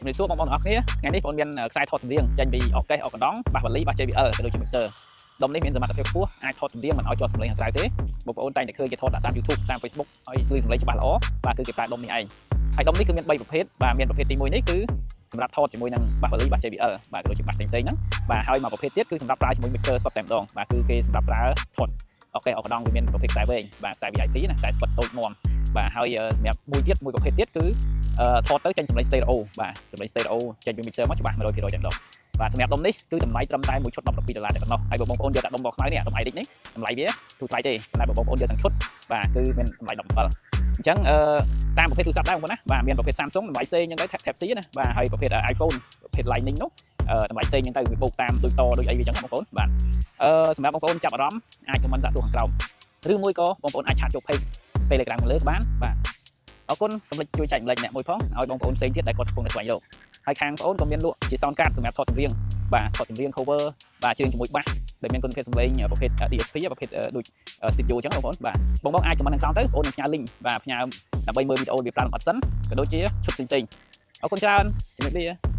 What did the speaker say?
ជំរាបសួរបងប្អូនទាំងអស់គ្នាថ្ងៃនេះបងមានខ្សែថតចម្រៀងចេញពីអកេសអកណ្ដងបាសវ៉ាលីបាស JBL ក៏ដូចជា mixer ដុំនេះមានសមត្ថភាពខ្ពស់អាចថតចម្រៀងមិនឲ្យជាប់សំឡេងខាងក្រៅទេបងប្អូនតែងតែឃើញគេថតដាក់តាម YouTube តាម Facebook ឲ្យស្លឺសំឡេងច្បាស់ល្អបាទគឺគេប្រើដុំនេះឯងហើយដុំនេះគឺមាន3ប្រភេទបាទមានប្រភេទទី1នេះគឺសម្រាប់ថតជាមួយនឹងបាសវ៉ាលីបាស JBL បាទក៏ដូចជាបាសផ្សេងៗហ្នឹងបាទហើយមួយប្រភេទទៀតគឺសម្រាប់ប្រើជាមួយ mixer សុទ្ធតែម្ដងបាទគឺគេសម្រាប់ប្រើថតអកេសអកណ្ដងវាមានប្រភេទខ្សែវែងបាទខ្សែ VIP ណាខ្សែស្វិតតូចមាំបាទហើយសម្រាប់មួយទៀតមួយប្រភេទទៀតគឺ ថតទៅចេញសំឡេង stereo បាទសំឡេង stereo ចេញពី mixer មកច្បាស់100%តែម្ដងបាទសម្រាប់ដុំនេះគឺតម្លៃត្រឹមតែមួយឈុត17ដុល្លារតែប៉ុណ្ណោះហើយបើបងប្អូនយកតែដុំបខ្មៅនេះដុំ iRig នេះតម្លៃវាធូរថ្លៃទេតែបើបងប្អូនយកទាំងឈុតបាទគឺមានតម្លៃ17អញ្ចឹងអឺតាមប្រភេទទូរស័ព្ទដែរបងប្អូនណាបាទមានប្រភេទ Samsung តម្លៃផ្សេងអញ្ចឹងទៅ Type C ណាបាទហើយប្រភេទ iPhone ប្រភេទ Lightning នោះតម្លៃផ្សេងអញ្ចឹងទៅវាបូកតាមដូចតដូចអីវាអញ្ចឹងណាបងប្អូនបាទសម្រាប់បងប្អូនចាប់អារម្មណ៍អាច comment សាកសួរខាងក្រោមឬមួយក៏បងប្អូនអាច chat ចូល page Telegram ខាងលើក៏បានបាទអរគុណកុំភ្លេចជួយចែករំលែកអ្នកមួយផងឲ្យបងប្អូនផ្សេងទៀតដែលគាត់កំពុងតែស្វែងរកហើយខាងបងប្អូនក៏មានលក់ជា sound card សម្រាប់ថតចម្រៀងបាទថតចម្រៀង cover បាទច្រៀងជាមួយបាសដែលមានគុណភាពសំឡេងប្រភេទ DSP ប្រភេទដូច studio អញ្ចឹងបងប្អូនបាទបងបងអាច comment ខាងក្រោមទៅបងប្អូននឹងផ្ញើ link បាទផ្ញើដើម្បីមើលវីដេអូវាប្រើលម្អិតសិនក៏ដូចជាឈុតផ្សេងៗអរគុណច្រើនជំរាបលា។